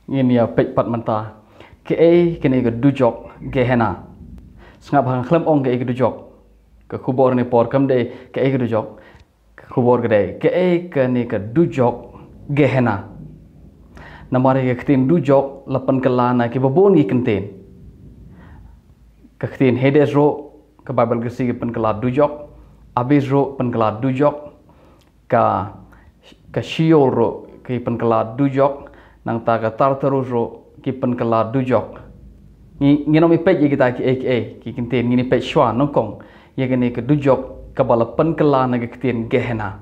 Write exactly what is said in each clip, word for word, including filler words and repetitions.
Ngin ïa peit pat mynta. Kaei kane ka dujok Gehenna? Sngap ha, nga khlem ong kaei ka dujok. Ka khubor ne por kam dei kaei ka dujok. Ka khubor ka dei kaei kane ka dujok Gehenna. Namar ïa ka ktien dujok la pynkylla na kiba bun ki ktien. Ka ktien Hades ruh, ka Baibl Khasi ka pynkylla dujok, Abis ruh pynkylla dujok, ka, ka Sheol ruh ki pynkylla dujok, nangta ka Tartarus ruh ki pynkylla dujok. Ngi, ngin ym ïa peit ïa kita kiei kiei ki ktien, ngin ïa peit shuwa nyngkong ïa kane ka dujok kaba la pynkylla na ka ktien Gehenna.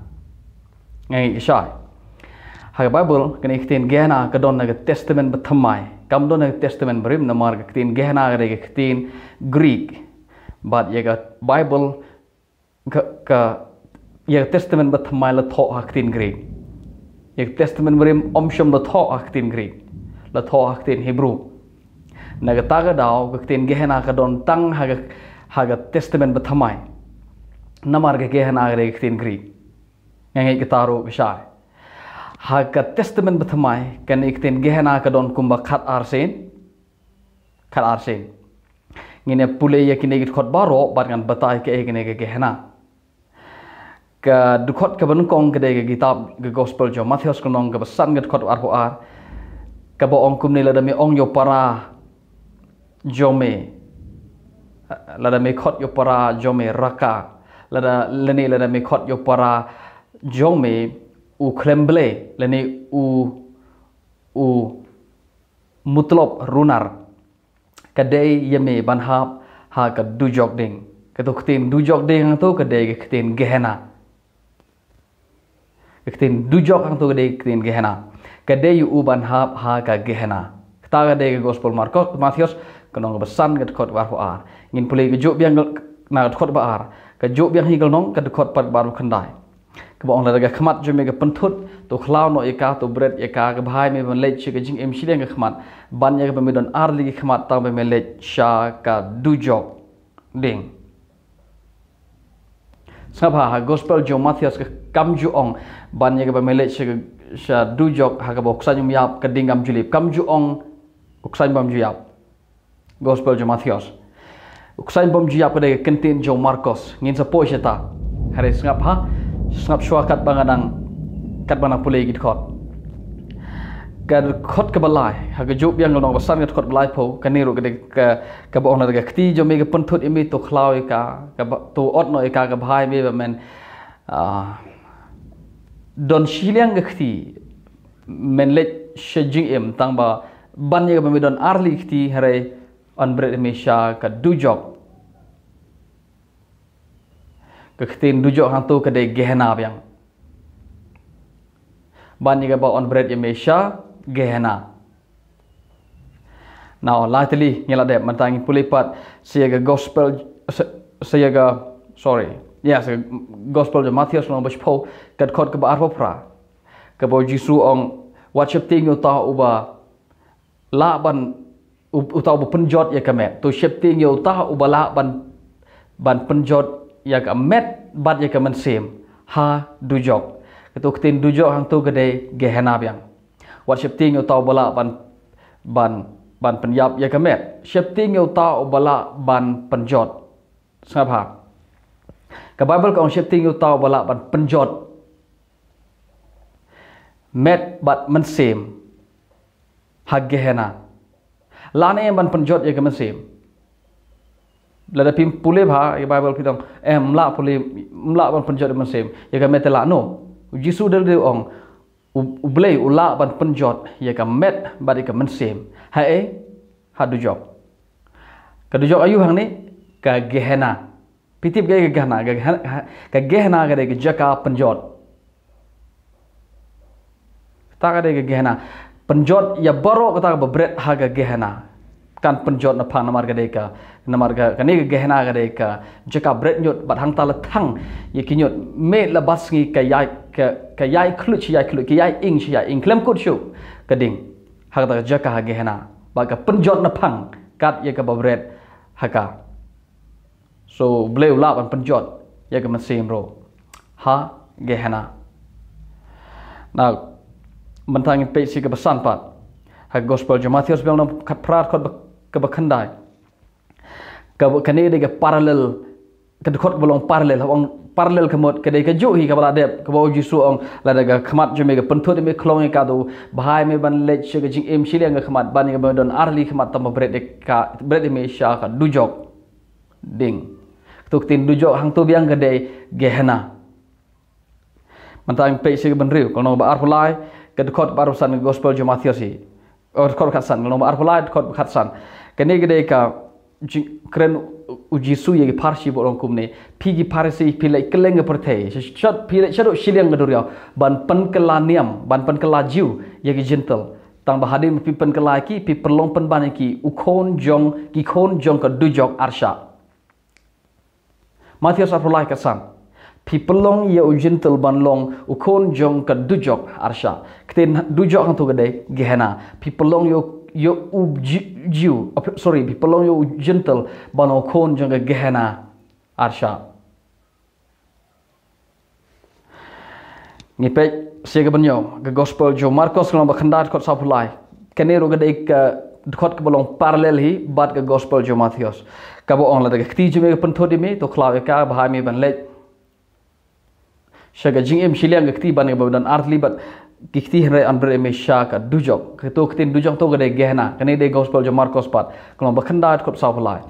Nga ngeit ka shai. Ha ka Baibl, kane ka ktien Gehenna ka don na ka Testament Bathymmai. Kam don na ka Testament Barim, namar ka ktien Gehenna ka dei ka ktien Greek. Bad ïa ka Baibl, ka, ka, ïa ka Testament Bathymmai la thoh ha ka ktien Greek. Ïa ka Testament Barim ym shym la thoh ha ka ktien Greek. La thoh ha ka ktien Hebru. Na kata ka daw, ka ktien Gehenna ka don tang ha ka, ha ka Testament Bathymmai. Namar ka Gehenna ka dei ka ktien Greek. Nga ngeit kata ruh ka shai. Ha ka Testament Bathymmai, kane ka ktien Gehenna ka don kumba khat ar sien. Khat ar sien. Ngin ïa pule ïa kine ki dkhot baroh, bad ngan batai kaei kane ka Gehenna. Ka dkhot kaba nyngkong ka dei ka kitab ka Gospel jong u Mathaios, ka lynnong kaba san, ka dkhot arphew ar. Kaba ong kumne: Lada me ong ïa u para jong me, lada me khot ïa u para jong me raka, lada, lane lada me khot ïa u para jong me u khlem blei, lane u, u mutlop runar, ka dei ïa me ban hap ha ka dujok ding. Kato ka ktien dujok ding hangto ka dei ka ktien Gehenna. Ka ktien dujok hangto ka dei ka ktien Gehenna. Ka dei ïa u ban hap ha ka Gehenna. Kata ka dei ka Gospel Markos, Mathaios, ka lynnong kaba san, ka dkhot kaba arphew ar. Ngin pule kajuh biang na ka dkhot kaba ar. Kajuh biang hi ka lynnong, ka dkhot pat kaba arphew khyndai. Kaba ong: Lada ka khmat jong me ka pynthut, to khlaw noh ïa ka, to bret ïa ka, ka bha ïa me ban leit sha ka jingim shiliang ka khmat, ban ïa kaba me don ar tylli ki khmat, tang ba me leit sha ka dujok ding. Sngap ha, ha Gospel jong u Mathaios ka kam ju ong ban ïa kaba me leit sha, sha dujok, ha kaba u Ksain um ïap, ka ding kam ju lip. Kam ju ong u Ksain bym ju ïap. Gospel jong u Mathaios. U Ksain bym ju ïap ka dei ka ktien jong u Markos. Ngin sa poi shata. Hynrei sngap ha, sngap shuwa katba nga dang, katba nga dang pule ki dkhot. Ka dkhot kaba lai, ha kajuh biang ka lynnong kaba san, ka dkhot ba laiphew, kane ruh ka dei ka, kaba ong: Lada ka kti jong me ka pynthut ïa me, to khlaw ïa ka, kaba, to ot noh ïa ka, ka bha ïa me ba men, ah, don shiliang ka kti, men leit sha jingim, tang ba ban ïa kaba me don ar tylli ki kti, hynrei yn bret ïa me sha ka dujok. Ka ktien dujok hangto ka dei Gehenna biang. Ban ïa kaba yn bret ïa me sha Gehenna. Now, lai tylli ngi la dep, mynta ngin pule pat sha ïa ka Gospel, sha, sha ïa ka, sorry. Ya, sha ka Gospel jong u Mathaios, lynnong ba shiphew, ka dkhot kaba arphew phra. Kaba u Jisu u ong: Wat sheptieng ïa uta uba lah ban, u-, uta uba pynjot ïa ka met. To sheptieng ïa uta uba lah ban, ban pynjot ïa ka met bad ïa ka mynsiem ha dujok. Kato ka ktien dujok hangto ka dei Gehenna biang. Wat sheptieng ïa uta uba lah ban, ban, ban pynïap ïa ka met. Sheptieng ïa uta uba lah ban pynjot. Sngap ha. Ka Baibl ka ong: Sheptieng ïa uta uba lah ban pynjot met bad mynsiem ha Gehenna. Lah ne em ban pynjot ïa ka mynsiem? Lada phim pule bha ïa ka Baibl phi dang, em, ym lah pule, ym lah ban pynjot ïa ka mynsiem. Ïa ka met te lah, no. U Jisu u dei u ong, u, U Blei u lah ban pynjot ïa ka met bad ïa ka mynsiem. Haei? Ha dujok. Ka dujok aïu hangne? Ka Gehenna. Phi tip kaei ka Gehenna? Ka Gehenna, ka Gehenna ka dei ka jaka pynjot. Kata ka dei ka Gehenna. Pynjot ïa baroh kata kaba bret ha ka Gehenna. Kan pynjot naphang namar ka dei ka, namar ka, kane ka Gehenna ka dei ka jaka bret ñiut, bad hangta la thang ïa ki ñiut. Mih la basngi ka ïai, ka, ka ïai khluit shi ïai khluit, ka ïai ing shi ïai ing, khlem kut shuh ka ding. Ha kata ka jaka ha Gehenna. Bad ka pynjot naphang kat ïa kaba bret ha ka. So, U Blei u lah ban pynjot ïa ka mynsiem ruh ha Gehenna. Now, mynta ngin peit sha kaba san pat. Ka gospel jong Mathaios biang lynnong khatphra dkhot ba, kaba khyndai. Kaba, kane dei ka parallel, ka dkhot kaba long parallel, haba ong parallel ka mut ka dei kajuh hi kaba la dep, kaba u Jisu u ong lada ka khmat jong me ka pynthut ïa me, khlong ïa ka, to bha ïa me ban leit sha ka jingim shiliang ka khmat, ban ïa kaba me don artylli ki khmat, tang ba bret ïa ka, bret ïa me sha ka dujok. Ding. Kato ka ktien dujok hangto biang ka dei Gehenna. Mynta ngin peit sha ka bynriew, ka lynnong ba arphew lai, ka dkhot ba arphew san, ka gospel jong Mathaios hi. Oh, dkhot khatsan, ka lynnong ba arphew lai, dkhot khatsan. Kane ka dei ka jing-, kren u Jisu ïa ki Pharisi, ba u ong kumne: Phi ki Pharisi, phi leit kylleng ka pyrthei, sh-, sh-, phi leit shaduh shiliang ka duriaw ban pynkylla niam, ban pynkylla Jiw ïa ki Jentil. Tang ba hadien ba phi pynkylla ïa ki, phi pynlong pynban ïa ki u khun jong, ki khun jong ka dujok arshah. Mathaios arphew lai, khatsan. Phi pynlong ïa u Jentil ban long u khun jong ka dujok arshah. Ka ktien dujok hangto ka dei Gehenna. Phi pynlong ïa u, ïa u Ji-, Jiw, uh, sorry, phi pynlong ïa u Jentil ban long u khun jong ka Gehenna arshah. Ngi peit sha ka bynriew, ka gospel jong Markos, ka lynnong ba khyndai, dkhot sawphew lai. Kane ruh ka dei ka dkhot kaba long parallel hi bad ka gospel jong Mathaios, kaba ong lada ka kti jong me ka pynthut ïa me, to khlaw ïa ka, bha ïa me ban leit sha ka jingim shiliang ka kti, ban ïa kaba me don artylli bad ki kti, hynrei yn bret ïa me sha ka dujok. Kato ka ktien dujok to ka dei Gehenna. Kane dei gospel jong Markos pat, ka lynnong ba khyndai, dkhot sawphew lai.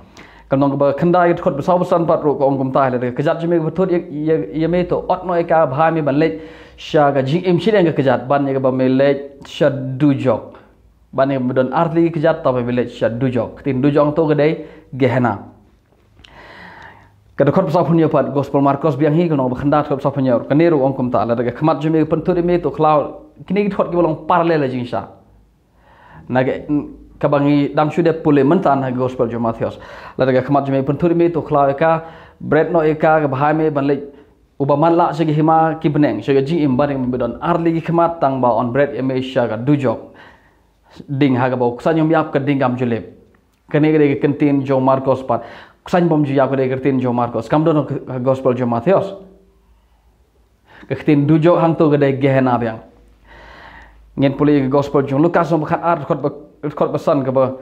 Ka lynnong ba khyndai, dkhot ba sawphew san pat ruh ka ong kumta: Lada ka kjat jong me ka pynthut ïa, ïa, ïa me, to ot noh ïa ka, bha ïa me ban leit sha ka jingim shiliang ka kjat, ban ïa kaba me leit sha dujok. Ban ïa kaba me don artylli ki kjat, tang ba me leit sha dujok. Ka ktien dujok hangto ka dei Gehenna. Ka dkhot ba sawphew hynñiew pat, gospel Markos biang hi, ka lynnong ba khyndai, dkhot ba sawphew hynñiew. Kane ruh ong kumta: Lada ka khmat jong me ka pynthut ïa me, to khlaw. Kine ki dkhot kiba long parallel la jingshisha. Na ka, kaba ngi dang shu dep pule mynta na ka gospel jong Mathaios. Lada ka khmat jong me ka pynthut ïa me, to khlaw ïa ka, bret noh ïa ka, ka bha ïa me ban leit, uba man lah sha ki hima ki bneng, sha ka jingim, ban ïa kaba me don artylli ki khmat, tang ba yn bret ïa me sha ka dujok. Ding, ha kaba u ksain um ïap, ka ding kam ju lip. Kane ka dei ka ktien jong Markos pat. Ksain bym ju ïap, ka dei ka ktien jong Markos. Kam don ha gospel jong Mathaios. Ka ktien dujok hangto ka dei Gehenna biang. Ngin pule ka gospel jong Lukas, lynnong ba khatar, dkhot ba, dkhot ba san, kaba,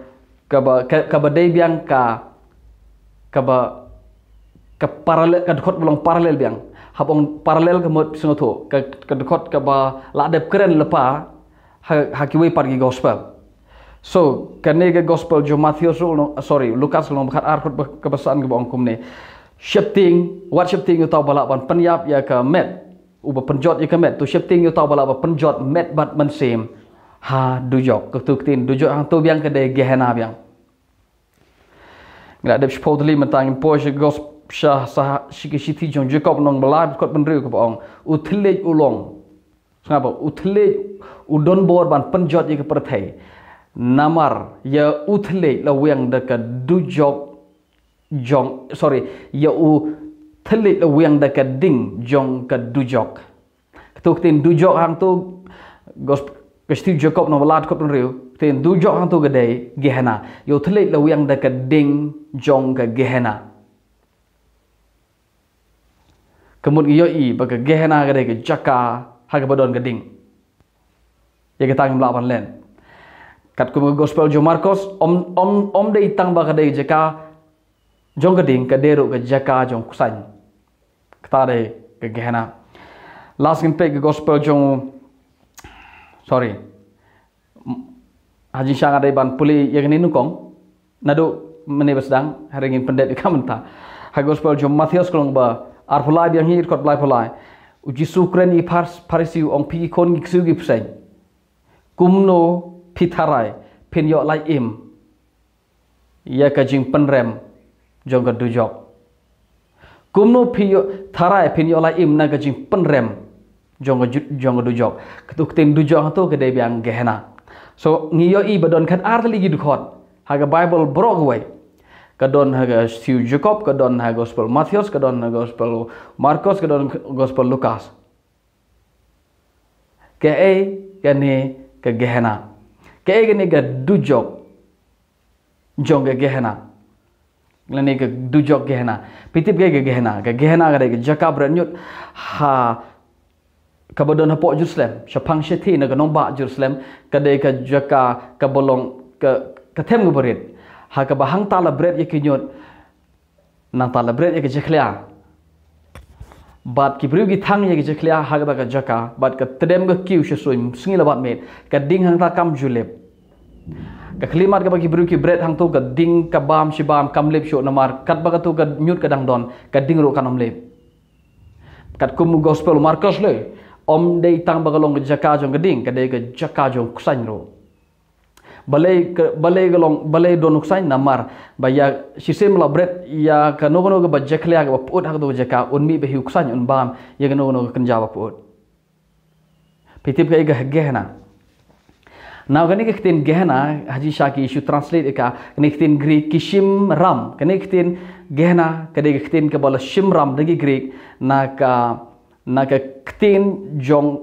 kaba, ka-, kaba dei biang ka, kaba, ka parallel, ka dkhot ba long parallel biang. Haba ong parallel ka mut sngewthuh, ka, ka dkhot kaba la dep kren lypa ha, ha kiwei pat ki gospel. So, kane ka gospel jong Mathaios ruh, no, sorry, Lukas, lynnong ba khatar, dkhot ba, kaba san, kaba ong kumne: Sheptieng, wat sheptieng ïa uta uba lah ban pynïap ïa ka met, uba pynjot ïa ka met, to sheptieng ïa uta uba lah ban pynjot met bad mynsiem ha dujok. Kato ka ktien dujok hangto biang ka dei Gehenna biang. Ngi la dep shiphew tylli, mynta ngin poi sha ka gos-, sha, sha, sha ka shithi jong Jakob, lynnong ba lai, dkhot ba hynriew, kaba ong: U thylliej u long, sngap, u thylliej u don bor ban pynjot ïa ka pyrthei. Namar ïa u thylliej la weng da ka dujok jong, sorry, ïa u thylliej la weng da ka ding jong ka dujok. Kato ka ktien dujok hangto, gos-, ka shithi Jakob, lynnong ba lai, dkhot ba hynriew, ka ktien dujok hangto ka dei Gehenna. Ïa u thylliej la weng da ka ding jong ka Gehenna. Ka mut ngi ïohi ba ka Gehenna ka dei ka jaka ha kaba don ka ding. Ïa kata ngim lah ban len. Katkum ka gospel jong Markos, ym, ym, ym dei tang ba ka dei jaka jong ka ding, ka dei ruh ka jaka jong u ksain. Kata dei ka Gehenna. Last ngin peit ka gospel jong, sorry. M-, ha jingshisha nga dei ban pule ïa kane nyngkong. Naduh mynne ba sdang, hynrei ngin pyndep ïa ka mynta. Ha gospel jong Mathaios, ka lynnong ba arphew lai biang hi, dkhot ba laiphew lai. U Jisu u kren ïa ki Phar-, Pharisi, u ong: Phi ki khun ki ksiew ki bseiñ, kumno phi tharai phin ïoh lait im ïa ka jingpynrem jong ka dujok? Kumno phi ïoh tharai phin ïoh lait im na ka jingpynrem jong ka ju-, jong ka dujok? Kato ka ktien dujok hangto ka dei biang Gehenna. So, ngi ïohi ba don khatar tylli ki dkhot ha ka Baibl baroh kawei. Ka don ha ka shithi u Jakob, ka don ha gospel Mathaios, ka don ha gospel Markos, ka don gospel Lukas. Kaei kane ka Gehenna? Kaei kane ka dujok jong ka Gehenna? Lane ka dujok Gehenna. Phi tip kaei ka Gehenna? Ka Gehenna ka dei ka jaka bret ñiut ha kaba don hapoh Jerusalem, shaphang shathie na ka nongbah Jerusalem, ka dei ka jaka kaba long ka, ka them kaba rit, ha kaba hangta la bret ïa ki ñiut, nangta la bret ïa ka jakhlia. Bad ki briew ki thang ïa ka jakhlia ha kata ka jaka, bad ka tdem ka kiew sha suiñ, sngi la bad miet, ka ding hangta kam ju lip. Ka khyllipmat kaba ki briew ki bret hangto, ka ding ka bam shibam kam lip shuh, namar katba kato ka ñiut ka dang don, ka ding ruh kan ym lip. Katkum u gospel u Markos lei, ym dei tang ba ka long ka jaka jong ka ding, ka dei ka jaka jong u ksain ruh. Balei ka, balei ka long, balei don u ksain? Namar ba ïa shisien la bret ïa kano kano kaba jakhlia kaba pyut ha kato ka jaka, un mih ba hi u ksain, un bam ïa kano kano ka kynja ba pyut. Phi tip kaei ka Gehenna? Now, kane ka ktien Gehenna, ha jingshisha ki shu translate ïa ka, kane ka ktien Greek, ki shim ram. Kane ka ktien Gehenna ka dei ka ktien kaba la shim ram da ki Greek na ka, na ka ktien jong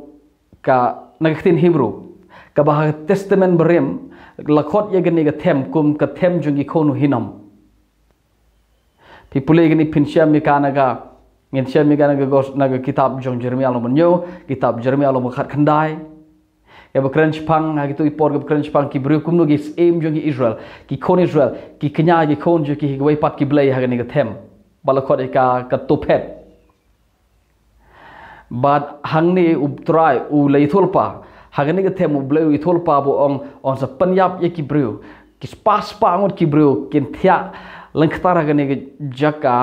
ka, na ka ktien Hebrew, kaba ha Testament Barim la khot ïa kane ka them kum ka them jong ki khun u Hinnom. Phi pule kane, phin shem ïa ka na ka, ngin shem ïa ka na ka gos-, na ka kitab jong Jeremiah lynnong ba hynñiew, kitab Jeremiah lynnong ba khatkhyndai. Kaba kren shaphang, ha kito ki por kaba kren shaphang ki briew kumno ki syiem jong ki Israel, ki khun Israel ki kñia, ki khun jong ki, kiwei pat ki blei ha kane ka them ba la khot ïa ka, ka Tophet. Bad hangne U Trai u la ïathuhlypa ha kane ka them, U Blei u ïathuhlypa ba u ong, un sa pynïap ïa ki briew. Ki spah spah ngut ki briew kin thiah lyngktar ha kane ka jaka,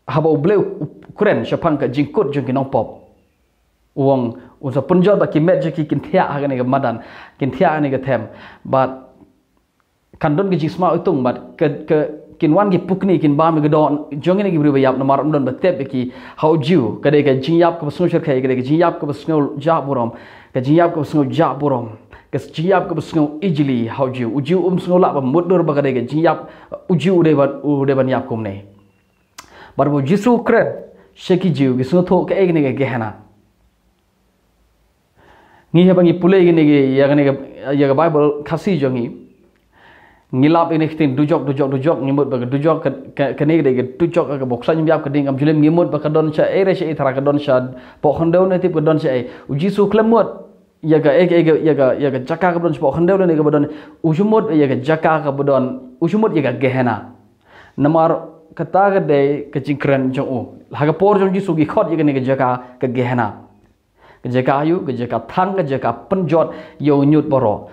haba U Blei u kren shaphang ka jingkut jong ki nongpop. U ong, un sa pynjot ba ki met jong ki kin thiah ha kane ka madan, kin thiah ha kane ka them. Bad kan don ka jingsma iwtung, bad ka, ka, kin wan ki pukni, kin bam ïa ka doh jong kine ki briew ba ïap, namar ym don ba tep ïa ki ha u Jiw. Ka dei ka jingïap kaba sngewsyrkhei, ka dei ka jingïap kaba sngewjah burom, ka jingïap kaba sngewjah burom, ka jingïap kaba sngew ijli ha u Jiw. U Jiw um sngew lah ba mutdur ba ka dei ka jingïap, u Jiw u dei ban, u dei ban ïap kumne. Bad ba u Jisu u kren sha ki Jiw, ki sngewthuh kaei kane ka Gehenna. Ngi haba ngi pule ïa kane ka, ïa kane ka, ïa ka Bible Khasi jong ngi, ngi lap ïa kane ka ktien dujok, dujok, dujok, ngi mut ba ka dujok ka, ka, kane ka dei ka dujok kaba u ksain um ïap, ka ding kam ju lip, ngi mut ba ka don shaei re shaei, tharai ka don shapoh khyndew ne tip ka don shaei. U Jisu u khlem mut ïa ka, ïa ka, ïa ka, ïa ka, ïa ka jaka kaba don shapoh khyndew lane kaba don, u shu mut ïa ka jaka kaba don, u shu mut ïa ka Gehenna. Namar kata ka dei ka jingkren jong u. Ha ka por jong u Jisu ki khot ïa kane ka jaka ka Gehenna. Ka jaka aïu? Ka jaka thang, ka jaka pynjot ïa u ñiut baroh.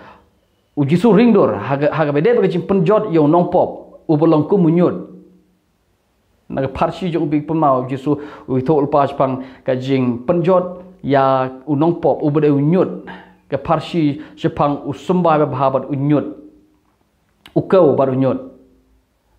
U Jisu u ring dur ha ka, ha kaba ïadei bad ka jingpynjot ïa u nongpop uba long kum u ñiut. Na ka pharshi jong u Baptist, u Jisu u ïathuhlypa shaphang ka jingpynjot ïa u nongpop uba dei u ñiut. Ka pharshi shaphang u symbai babha bad u ñiut, u kew bad u ñiut.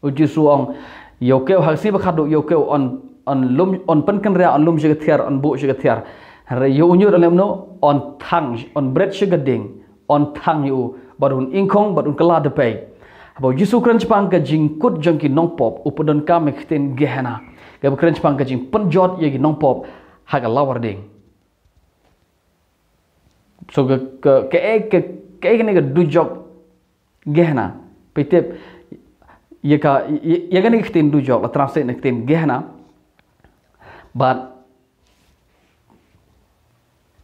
U Jisu u ong, ïa u kew, ha ka sngi ba khatduh, ïa u kew yn, yn lum, yn pynkynriah, yn lum sha ka thiar, yn buh sha ka thiar. Hynrei ïa u ñiut yn leh kumno? Yn thang, yn bret sha ka ding, yn thang ïa u, bad un ingkhong, bad un kylla da pei. Haba u Jisu u kren shaphang ka jingkut jong ki nongpop, u pyndonkam ïa ka ktien Gehenna kaba kren shaphang ka jingpynjot ïa ki nongpop ha ka lawar ding. So ka, ka, kaei ka, kaei kane ka dujok Gehenna? Phi tip, ïa ka, ïa, ïa kane ka ktien dujok la translate na ka ktien Gehenna. Bad,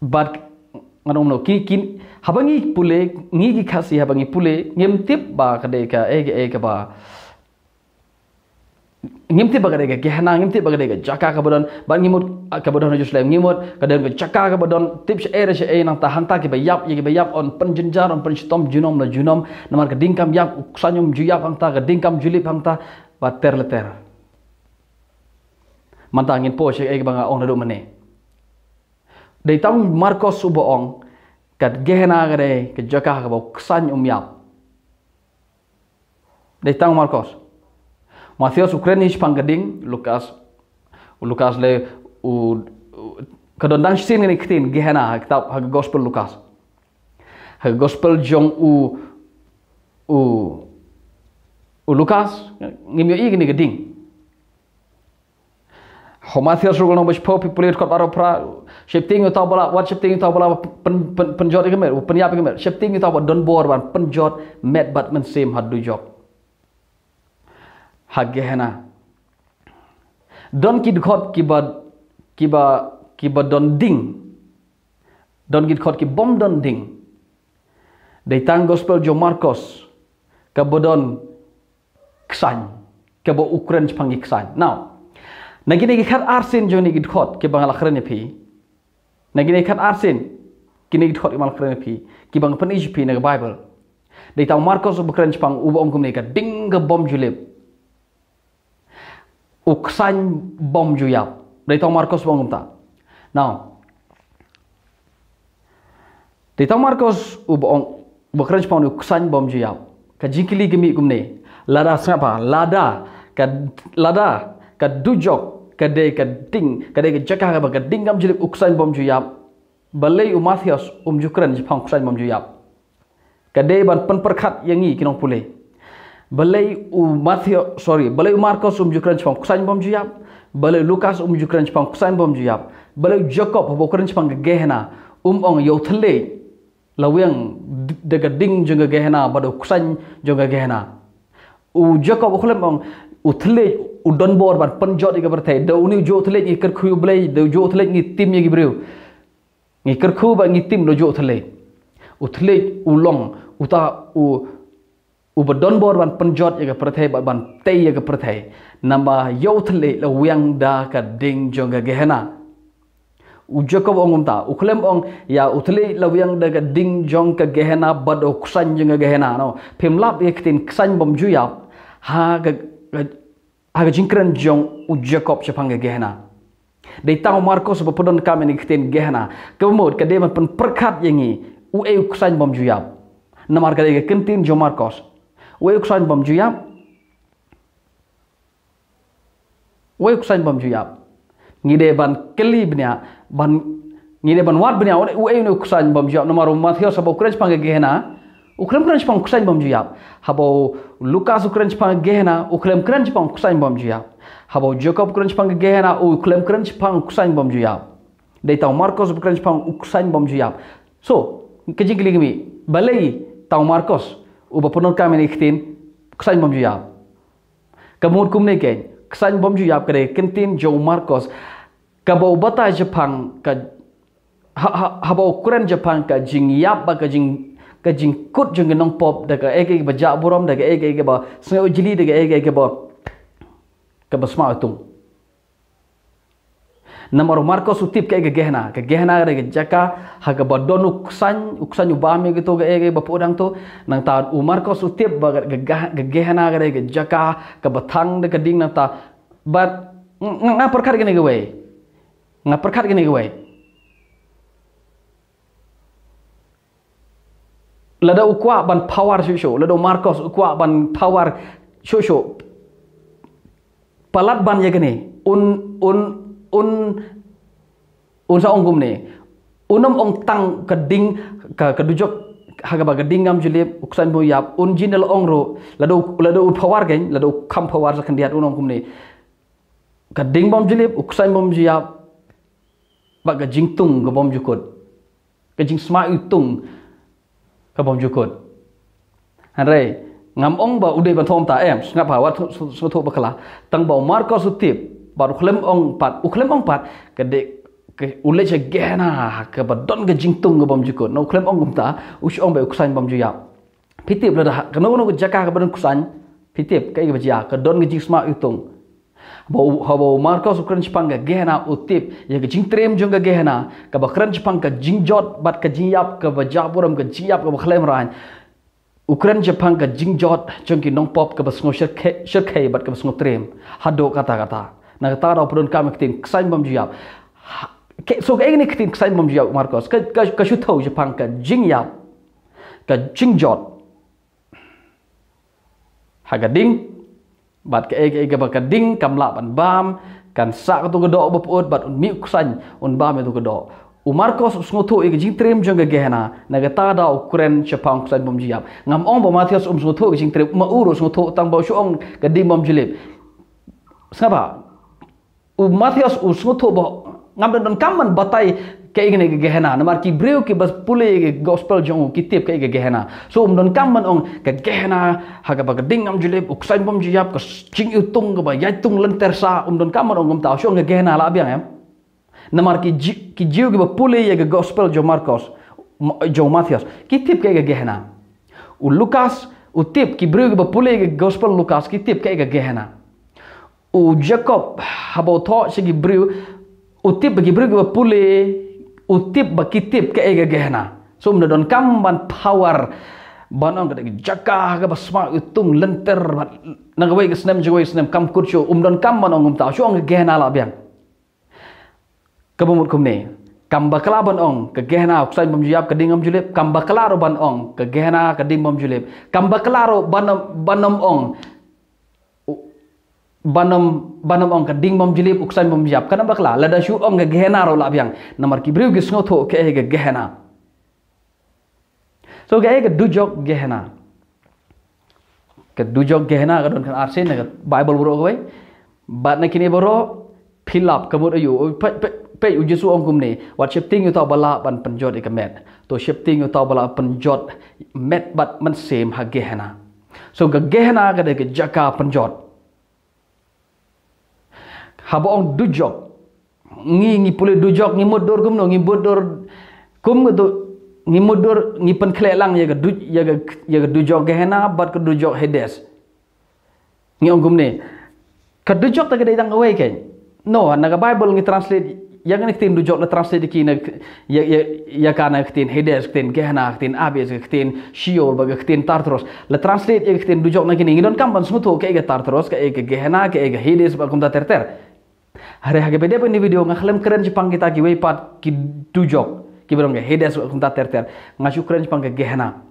bad, ngan ong kumno, ki, ki, haba ngi pule, ngi ki Khasi haba ngi pule, ngim tip ba ka dei kaei, kaei kaba, ngim tip ba ka dei ka Gehenna, ngim tip ba ka dei ka jaka kaba don, bad ngi mut, ah, kaba don ha Jerusalem, ngi mut ka don ka jaka kaba don tip shaei re shaei, nangta hangta kiba ïap, ïa kiba ïap yn pynjynjar, yn pynshitom junom la junom, namar ka ding kam ïap, u ksain um ju ïap hangta, ka ding kam ju lip hangta, bad ter la ter. Mynta ngin poi sha kaei kaba nga ong naduh mynne. Dei tang Markos uba ong ka Gehenna ka dei ka jaka kaba u ksain um ïap. Dei tang Markos. Mathaios u kren hi shaphang ka ding, Lukas, u Lukas lei u, u, ka don dang shisien kane ka ktien Gehenna ha ka kitab, ha ka gospel Lukas. Ha ka gospel jong u, u, u Lukas, ngim ïohi kane ka ding. Ha u Mathaios ruh lynnong ba shiphew, phi pule dkhot baroh phra, sheptieng ïa uta uba lah, wat sheptieng ïa uta uba lah pyn, pyn, pynjot ïa ka met, pynïap ïa ka met. Sheptieng ïa uta uba don bor ban pynjot met bad mynsiem ha dujok, ha Gehenna. Don ki dkhot kiba, kiba, kiba don ding. Don ki dkhot ki bym don ding. Dei tang gospel jong Markos kaba don ksaiñ, kaba u kren shaphang ki ksaiñ. Now, na kine ki khat ar sien jong kine ki dkhot kiba nga la kren ïa phi. Na kine ki khat ar sien, kine ki dkhot kiba nga la kren ïa phi, kiba nga pyni ïa phi na ka Bible. Dei tang Markos uba kren shaphang, uba ong kumne, ka ding ka bym ju lip, u ksaiñ bym ju ïap. Dei tang Markos uba ong kumta. Now, dei tang Markos uba ong, uba kren shaphang u ksaiñ bym ju ïap. Ka jingkylli ka mih kumne. Lada, sngap bha, lada ka, lada ka dujok ka dei ka ding, ka dei ka jaka kaba ka ding kam ju lip, u ksaiñ bym ju ïap, balei u Mathaios um ju kren shaphang u ksaiñ bym ju ïap? Ka dei ban pynpyrkhat ïa ngi ki nongpule. Balei u Mathaios, sorry, balei u Markos um ju kren shaphang u ksaiñ bym ju ïap? Balei u Lukas um ju kren shaphang u ksaiñ bym ju ïap? Balei u Jakob, haba u kren shaphang ka Gehenna, um ong ïa u thylliej la wiang d-, da ka ding jong ka Gehenna bad u ksaiñ jong ka Gehenna? U Jakob u khlem ong u thylliej u don bor ban pynjot ïa ka pyrthei. Da une ujuh u thylliej ngi kyrkhu ïa U Blei, da ujuh u thylliej ngi tim ïa ki briew. Ngi kyrkhu bad ngi tim da ujuh u thylliej. U thylliej u long uta u, uba don bor ban pynjot ïa ka pyrthei bad ban tei ïa ka pyrthei. Namar ïa u thylliej la wiang da ka ding jong ka Gehenna. U Jakob ong kumta, u khlem ong ïa u thylliej la wiang da ka ding jong ka Gehenna bad u ksaiñ jong ka Gehenna, no. Phim lap ïa ka ktien ksaiñ bym ju ïap ha ka, ka, ha ka jingkren jong u Jakob shaphang ka Gehenna. Dei tang u Markos uba pyndonkam ïa ka ktien Gehenna. Kaba mut ka dei ban pynpyrkhat ïa ngi, uei u ksaiñ bym ju ïap. Namar ka dei ka ktien jong Markos. Uei u ksaiñ bym ju ïap? Uei u ksaiñ bym ju ïap? Ngi dei ban kylli bniah, ban, ngi dei ban wad bniah, uei, uei une u ksaiñ bym ju ïap, namar u Mathaios haba u kren shaphang ka Gehenna, u khlem kren shaphang u ksaiñ bym ju ïap. Haba u Lukas u kren shaphang ka Gehenna, u khlem kren shaphang u ksaiñ bym ju ïap. Haba u Jakob u kren shaphang ka Gehenna, u khlem kren shaphang u ksaiñ bym ju ïap. Dei tang u Markos uba kren shaphang u ksaiñ bym ju ïap. So, ka jingkylli ka mih, balei tang u Markos uba pyndonkam ïa ka ktien ksaiñ bym ju ïap? Ka mut kumne keiñ, ksaiñ bym ju ïap ka dei ka ktien jong u Markos, kaba u batai shaphang ka, ha, ha, haba u kren shaphang ka jingïap bad ka jing, ka jingkut jong ki nongpop da kaei kaei kaba jah burom, da kaei kaei kaba sngew jli, da kaei kaei kaba, kaba sma u tung. Namar u Markos u tip kaei ka Gehenna. Ka Gehenna ka dei ka jaka ha kaba don u ksaiñ, u ksaiñ u bam ïa kito kaei kaei ba pyrshang to. Nangta u Markos u tip ba ka, ka, ka Gehenna ka dei ka jaka kaba thang da ka ding, nangta. Bad nga, nga pyrkhat kane kawei. Nga pyrkhat kane kawei. Lada u kwah ban power shuh shuh, lada u Markos u kwah ban power shuh shuh, palat ban ïa kane, un, un, un, un sa ong kumne. Un ym ong tang ka ding, ka, ka dujok ha kaba ka ding kam ju lip, u ksaiñ bym ju ïap, un jin da la ong ruh, lada u, lada u power keiñ, lada u kham power sa khyndiat, un ong kumne. Ka ding bym ju lip, u ksaiñ bym ju ïap, bad ka jingtung ka bym ju kut. Ka jingsma u tung ka bym ju kut. Hynrei ngam ong ba u dei ban thoh kumta, em, sngap bha, wat sngewthuh bakla. Tang ba u Markos u tip, bad u khlem ong pat, u khlem ong pat, ka dei, ka, u leit sha Gehenna kaba don ka jingtung ka bym ju kut. Na u khlem ong kumta, u shu ong ba u ksaiñ bym ju ïap. Phi tip lada ha kano kano ka jaka kaba don ksaiñ, phi tip kaei kaba jia, ka don ka jingsma u tung. Haba u, haba u Markos u kren shaphang ka Gehenna, u tip ïa ka jingtriem jong ka Gehenna, kaba kren shaphang ka jingjot bad ka jingïap kaba jah burom, ka jingïap kaba khlem raiñ. U kren shaphang ka jingjot jong ki nongpop kaba sngew shyrkhei, shyrkhei bad kaba sngew triem. Haduh katta katta. Na kata ka daw pyndonkam ïa ka ktien ksaiñ bym ju ïap. Ha, ka, so kaei kane ka ktien ksaiñ bym ju ïap, Markos? Ka, ka, ka shu thew shaphang ka jingïap, ka jingjot ha ka ding, bad kaei kaei kaba ka ding kam lah ban bam, kan sah kato ka doh ba pyut, bad un mih u ksaiñ un bam ïa kato ka doh. U Markos u sngewthuh ïa ka jingtriem jong ka Gehenna, na kata ka daw u kren shaphang u ksaiñ bym ju ïap. Ngam ong ba u Mathaios um sngewthuh ïa ka jingtriem, ma u ruh u sngewthuh, tang ba u shu ong ka ding bym ju lip. Sngap bha. U Mathaios u sngewthuh ba ngam don, donkam ban batai kaei kane ka Gehenna. Namar ki briew kiba pule ïa ka gospel jong u ki tip kaei ka Gehenna. So um donkam ban ong ka Gehenna ha kaba ka ding kam ju lip, u ksaiñ bym ju ïap, ka s-, jingïatung kaba ïatung lynter sah, um donkam ban ong kumta, u shu ong ka Gehenna la biang, em. Namar ki Ji-, ki Jiw kiba pule ïa ka gospel jong Markos, M-, jong Mathaios, ki tip kaei ka Gehenna. U Lukas u tip, ki briew kiba pule ïa ka gospel Lukas ki tip kaei ka Gehenna. U Jakob, haba u thoh sha ki briew, u tip ba ki briew kiba pule, u tip ba ki tip kaei ka Gehenna. So ym da donkam ban power ban ong ka dei ka jaka kaba sma u tung lynter bad na kawei ka snem jong kawei snem kam kut shuh, ym donkam ban ong kumta, shu ong ka Gehenna lah biang. Kaba mut kumne, kam bakla ban ong ka Gehenna u ksaiñ bym ju ïap ka ding bym ju lip, kam bakla ruh ban ong ka Gehenna ka ding bym ju lip, kam bakla ruh ban, ban ym ong u-, ban ym, ban ym ong ka ding bym ju lip, u ksaiñ bym ju ïap, kam bakla, lada shu ong ka Gehenna ruh lah biang. Namar ki briew ki sngewthuh kaei ka Gehenna. So kaei ka dujok Gehenna. Ka dujok Gehenna ka don kan arsien na ka Bible baroh kawei. Bad na kine baroh phi lap ka mut aiu. Peit, peit, peit u Jisu ong kumne. Wat sheptieng ïa uta uba lah ban pynjot ïa ka met. To sheptieng ïa uta uba lah pynjot met bad mynsiem ha Gehenna. So ka Gehenna ka dei ka jaka pynjot. Haba ong dujok, ngi, ngi pule dujok, ngi mutdur kumno, ngi mutdur kum katu, ngi mutdur, ngi pynkhleh lang ïa ka du-, ïa ka, ïa ka dujok Gehenna bad ka dujok Hades. Ngi ong kumne, ka dujok te ka dei tang kawei keiñ. No, na ka Bible ngi translate ïa kane ka ktien dujok, la translate ïa ki na, ïa, ïa, ïa ka na ka ktien Hades, ka ktien Gehenna, ka ktien Abyss, ka ktien Sheol bad ka ktien Tartarus. La translate ïa ka ktien dujok na kine, ngi donkam ban sngewthuh kaei ka Tartarus, kaei ka Gehenna, kaei ka Hades bad kumta ter ter. Hynrei ha kaba ïadei bad kane ka video nga khlem kren shaphang kita kiwei pat ki dujok, kiba don ka Hades bad kumta ter ter. Nga shu kren shaphang ka Gehenna.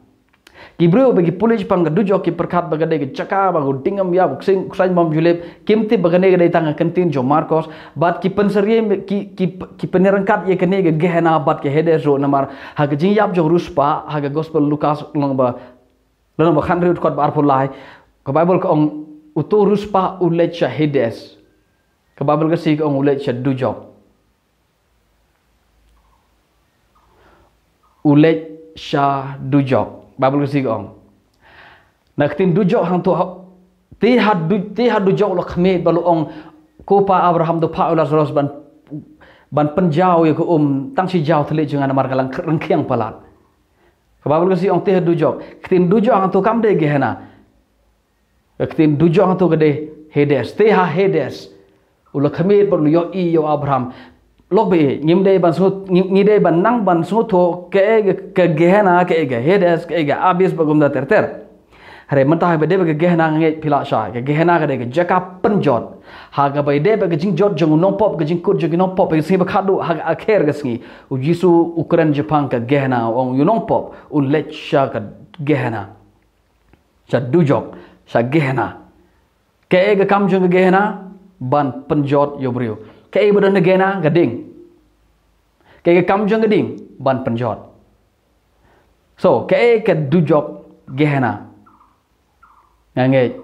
Ki briew ba ki pule shaphang ka dujok ki pyrkhat ba ka dei ka jaka ba u ding bym ïap, u ksaiñ, u ksaiñ bym ju lip, kim tip ba kane ka dei tang ka ktien jong Markos, bad ki pynsyriem, ki, ki, ki pynïaryngkat ïa kane ka Gehenna bad ka Hades ruh namar ha ka jingïap jong u riewspah, ha ka gospel Lukas lynnong ba, lynnong ba khathynriew dkhot ba arphew lai, ka Bible ka ong uto u riewspah u leit sha Hades. Ka Bible ka sngi ka ong u leit sha dujok. U leit sha dujok. Bible ka sngi ka ong. Na ka ktien dujok hangto ha, te ha du-, te ha dujok u la khmih bad u ong, ko Pa Abraham, to phah ïa u Lasaros ban, ban pynjaw ïa ka um, tang shi jaw thylliej jong nga namar ka la ryngkhiang palat. Ka Bible ka sngi ong te ha dujok. Ka ktien dujok hangto kam dei Gehenna. Ka ktien dujok hangto ka dei Hades. Te ha Hades u la khmih bad u la ïohi ïa u Abraham. Lok ba ïeit, ngim dei ban sngew, ngi, ngi dei ban nang ban sngewthuh kaei ka, ka Gehenna, kaei ka Hades, kaei ka Abyss bad kumta ter ter. Hynrei mynta ha kaba ïadei bad ka Gehenna nga ngeit phi lah shai. Ka Gehenna ka dei ka jaka pynjot. Ha kaba ïadei bad ka jingjot jong u nongpop, ka jingkut jong ki nongpop, ka sngi ba khatduh, ha ka akher ka sngi, u Jisu u kren shaphang ka Gehenna, u ong ïa u nongpop un leit sha ka Gehenna. Sha dujok, sha Gehenna. Kaei ka kam jong ka Gehenna? Ban pynjot ïa u briew. Kaei ba don ha Gehenna? Ka ding. Kaei ka kam jong ka ding? Ban pynjot. So kaei ka dujok Gehenna? Nga ngeit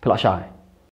phi lah shai.